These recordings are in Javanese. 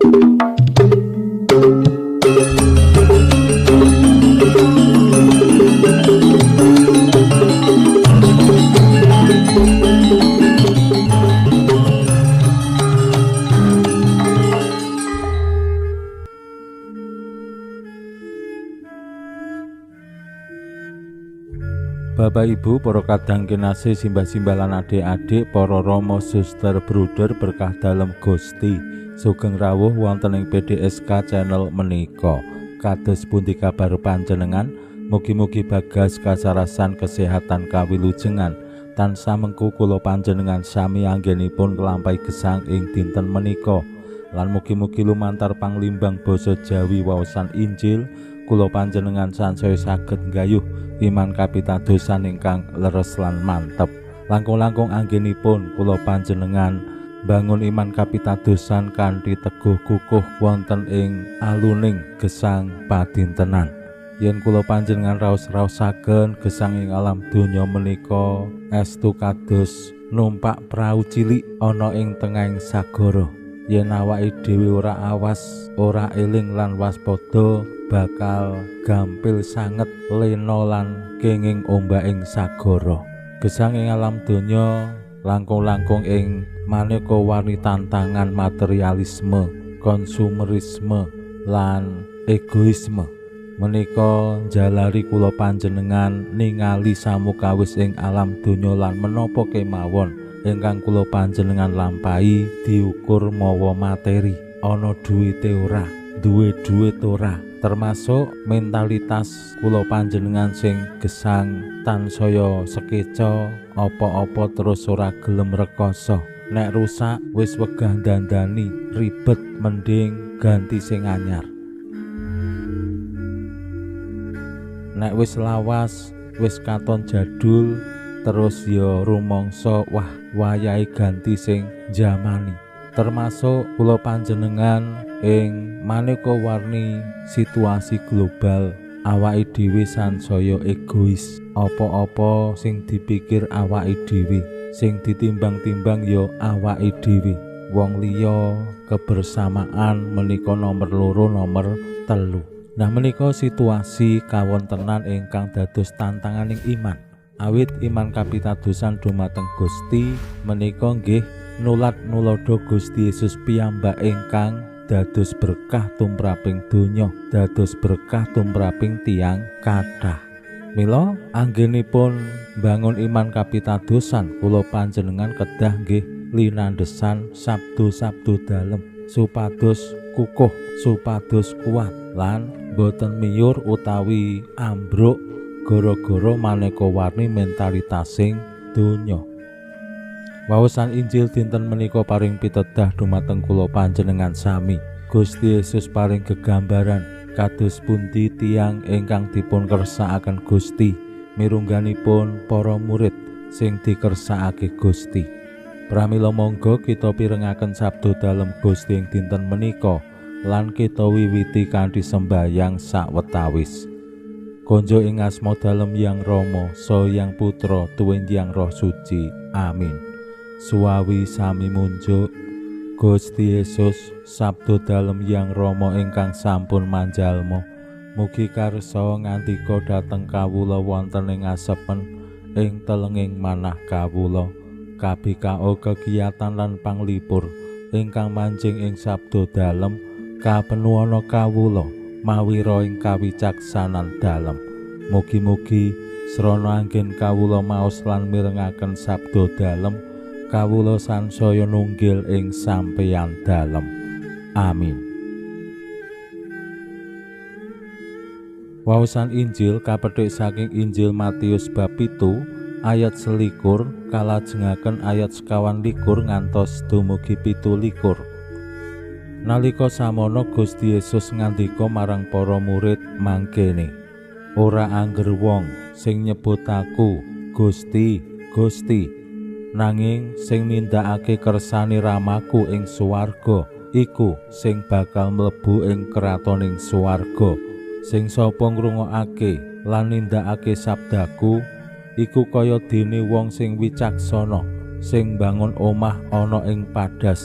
Bapak Ibu, para kadang kinasih, simbah-simbah lan adik-adik, para romo, suster, bruder berkah dalem Gusti. Sugeng rawuh wonten ing PDSK channel menika. Kados pundi kabar panjenengan? Mugi-mugi bagas kasarasan kesehatan kawilujengan. Tansah mengku kula panjenengan sami anggenipun nglampahi gesang ing dinten menika. Lan mugi-mugi lumantar panglimbang basa Jawi waosan Injil kula panjenengan sansaya saged nggayuh iman kapitadosan ingkang leres lan mantep. Langkung-langkung anggenipun kula panjenengan bangun iman kapitadosan kanthi teguh kukuh wonten ing aluning gesang padintenan. Yen kula panjenengan raos-raosaken gesang ing alam donya menika estu kados numpak prau cilik ana ing tengahing sagara. Yen awake dhewe ora awas, ora eling lan waspada, bakal gampil sanget lena lan kenging ombaking sagara. Gesang ing alam donya langkung-langkung ing maneka warni tantangan materialisme, konsumerisme lan egoisme. Menika njalari kula panjenengan ningali samukawis ing alam donya lan menapa kemawon ingkang kula panjenengan lampahi diukur mawa materi, ana duwite ora, duwe duit ora, termasuk mentalitas kula panjenengan sing gesang tansaya sekeca, apa-apa terus ora gelem rekoso. Nek rusak wis wegah dandani, ribet, mending ganti sing anyar. Nek wis lawas, wis katon jadul, terus ya rumangsa wah wayahe ganti sing jamani. Termasuk kula panjenengan ing maneka warni situasi global, awake dhewe sansaya egois. Apa-apa sing dipikir awake dhewe, sing ditimbang-timbang ya awake dhewe. Wong liya kebersamaan menika nomor loro, nomor telu. Nah, menika situasi kawontenan ingkang dados tantanganing iman. Awit iman kapitadosan dumateng Gusti menika nggih nulat nulodo Gusti Yesus piyambak ingkang dados berkah tumraping donya, dados berkah tumraping tiyang kathah. Mila anggenipun bangun iman kapitadosan kula panjenengan kedah nggih linandhesan sabdo-sabdo dalem supados kukuh, supados kuat lan boten miyur utawi ambruk gara-gara maneka warni mentalitasing donya. Waosan Injil dinten menika paring pitedah dumateng kula panjenengan sami. Gusti Yesus paring gegambaran kados pundi tiyang ingkang dipun kersakaken Gusti, mirungganipun para murid sing dikersakake Gusti. Pramila monggo kita pirengaken sabda dalem Gusti ing dinten menika lan kita wiwiti kanthi sembahyang sawetawis. Konjo ing asma dalem Yang Rama, saha Yang Putra, tuwin Yang Roh Suci. Amin. Suwawi sami munjuk Gusti Yesus, sabda dalem Yang Rama ingkang sampun manjalma. Mugi karsa ngandika dhateng kawula wonten ing asepen ing telenging manah kawula. Kabikao kegiatan lan panglipur ingkang manjing ing sabda dalem kapenuana kawula mawira ing kawicaksanan dalem. Mugi-mugi srana anggen kawula maos lan mirengaken sabda dalem, kawula sansaya nunggil ing sampeyan dalem. Amin. Waosan Injil kapethik saking Injil Matius bab 7 ayat 21 kalajengaken ayat 21 ngantos dumugi 27. Nalika samono Gusti Yesus ngandika marang para murid mangkene, ora angger wong sing nyebut aku Gusti, Gusti, nanging sing nindakake kersane Ramaku ing swarga iku sing bakal mlebu ing kratoning swarga. Sing sapa ngrungokake lan nindakake sabdaku iku kaya dene wong sing wicaksana sing mbangun omah ana ing padas.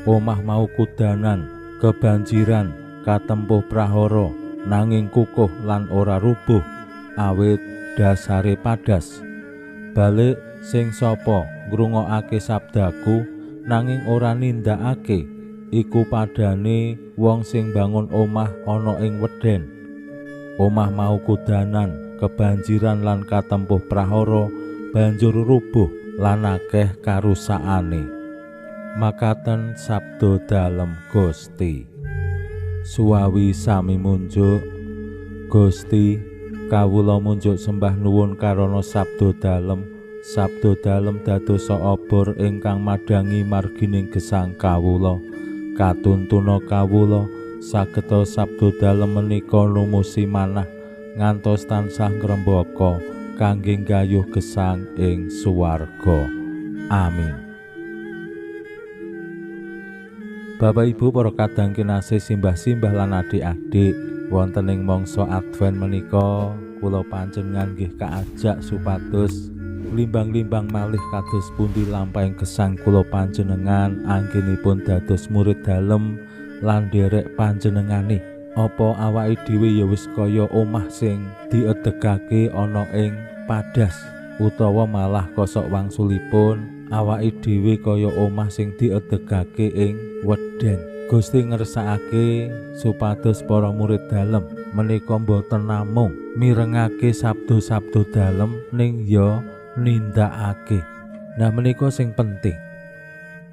Omah mau kudanan kebanjiran, katempuh prahara, nanging kukuh lan ora rubuh awit dasare padas. Balik sing sapa ngrungokake sabdaku nanging ora nindakake, iku padane wong sing bangun omah ana ing weden. Omah mau kudanan, kebanjiran lan katempuh prahara, banjur rubuh lan akeh karusakane. Makaten sabda dalem Gusti. Suwawi sami munjuk. Gusti, kawula munjuk sembah nuwun karana sabda dalem. Sabda dalem dadosa obor ingkang madhangi margining gesang kawula. Katuntuna kawula sageta sabda dalem menika numusi manah ngantos tansah ngrembaka kangge nggayuh gesang ing swarga. Amin. Bapak Ibu para kadang kinasih, simbah-simbah lan adik-adik, wonten ing mangsa Advent menika kula panjenengan nggih kaajak supados limbang-limbang malih kados pundi lampahing gesang kula panjenengan anggenipun dados murid dalem lan nderek panjenengane. Apa awake dhewe ya wis kaya omah sing diedegake ana ing padas, utawa malah kosok wangsulipun awake dhewe kaya omah sing diedegake ing weden. Gusti ngersakake supados para murid dalem menika mboten namung mirengake sabda-sabda dalem ning ya nindakake. Nah menika sing penting.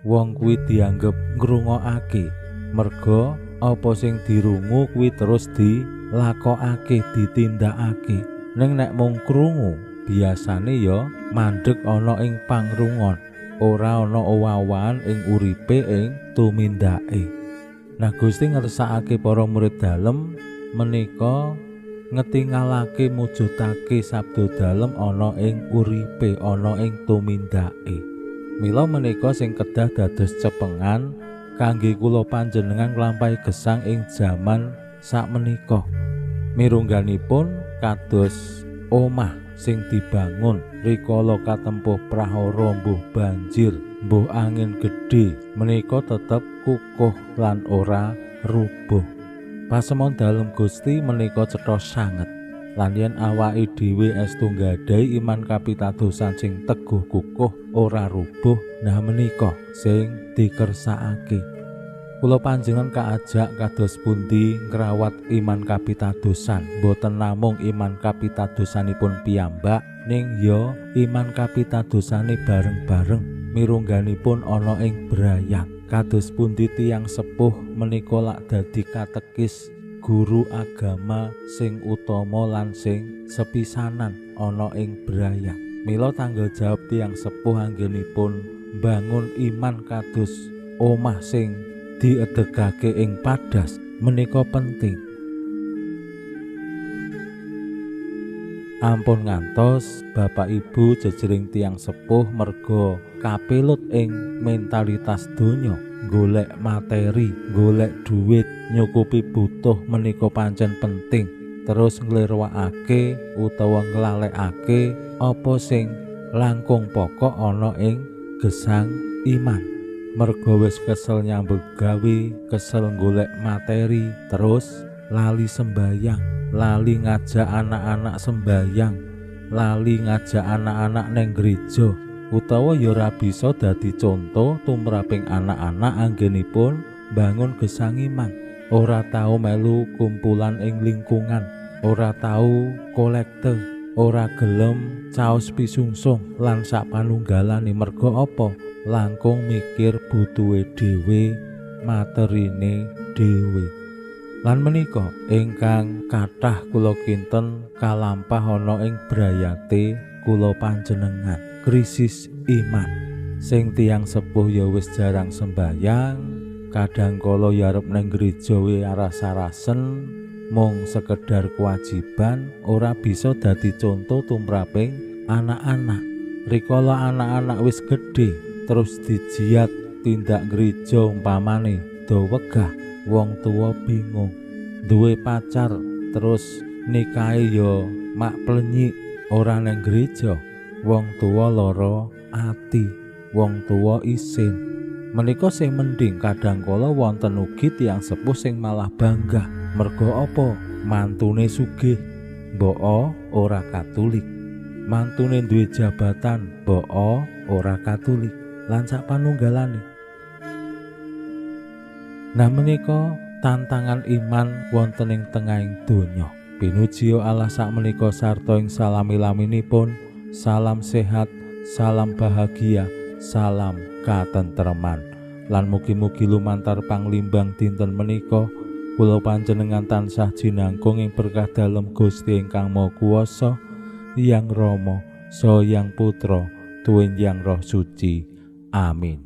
Wong kuwi dianggep ngrungokake merga apa sing dirungu kuwi terus dilakokake, ditindakake. Ning nek mung krungu biasane ya mandeg ana ing pangrungon, ora ana owah-owahan ing uripe ing tumindake. Nah Gusti ngersakake para murid dalem menika ngetingalake mujudake sabda dalem ana ing uripe, ana ing tumindake. Mila menika sing kedah dados cepengan kangge kula panjenengan nglampahi gesang ing jaman sakmenika. Mirungganipun kados omah sing dibangun rikala katempuh prahara, mbuh banjir, mbuh angin gedhe, menika tetep kukuh lan ora rubuh. Pasemon dalem Gusti menika cetha sanget. Lan yen awake dhewe estu nggadahi iman kapitadosan sing teguh kukuh ora rubuh, nah menika sing dikersakake. Kula panjenengan kaajak kados pundi ngrawat iman kapitadosan, boten namung iman kapitadosanipun piyambak, ning ya iman kapitadosane bareng-bareng mirungganipun ana ing brayat. Kados pundi tiyang sepuh menika lak dadi katekis guru agama sing utama lan sing sepisanan ana ing brayat. Mila tanggung jawab tiyang sepuh anggenipun mbangun iman kados omah sing diedegake ing padas menika penting. Ampun ngantos bapak ibu jejering tiyang sepuh merga kapelut ing mentalitas donya, golek materi, golek duit, nyukupi butuh menika pancen penting, terus nglirwakake utawa nglalekake apa sing langkung pokok ana ing gesang iman. Merga wis kesel nyambut gawe, kesel golek materi, terus lali sembayang, lali ngajak anak-anak sembayang, lali ngajak anak-anak neng gereja, utawa ya ora bisa dadi conto tumraping anak-anak anggenipun bangun gesang iman. Ora tau melu kumpulan ing lingkungan, ora tau kolekte, ora gelem caos pisungsung lan sak panunggalane. Merga apa? Langkung mikir butuhe dhewe, materine dhewe. Lan menika ingkang kathah kula kinten kalampah ana ing brayate kula panjenengan, krisis iman. Sing tiyang sepuh ya wis jarang sembayang, kadang kala ya arep nang gereja we aras-arasen, mung sekedar kewajiban, ora bisa dadi conto tumraping anak-anak. Rikala anak-anak wis gedhe terus dijiat tindak gereja umpamane do wegah, wong tua bingung. Duwe pacar terus nikahe ya mak plenyik, ora nang gereja, wong tua lara ati, wong tua isin. Menika sing mending kadang kala wonten ugi tiyang sepuh sing malah bangga. Mergo apa? Mantune sugih, mbok ora Katolik. Mantune duwe jabatan, mbok ora Katolik. Lan sak panunggalane. Nah menika tantangan iman wonten ing tengahing donya. Pinuji Allah sakmenika sarta ing salami-laminipun, salam sehat, salam bahagia, salam katentreman. Lan mugi-mugi lumantar panglimbang dinten menika kula panjenengan tansah jinangkung ing berkah dalem Gusti ingkang Maha Kuwasa, Hyang Rama, Saha Hyang Putra, tuwin Hyang Roh Suci. Amin.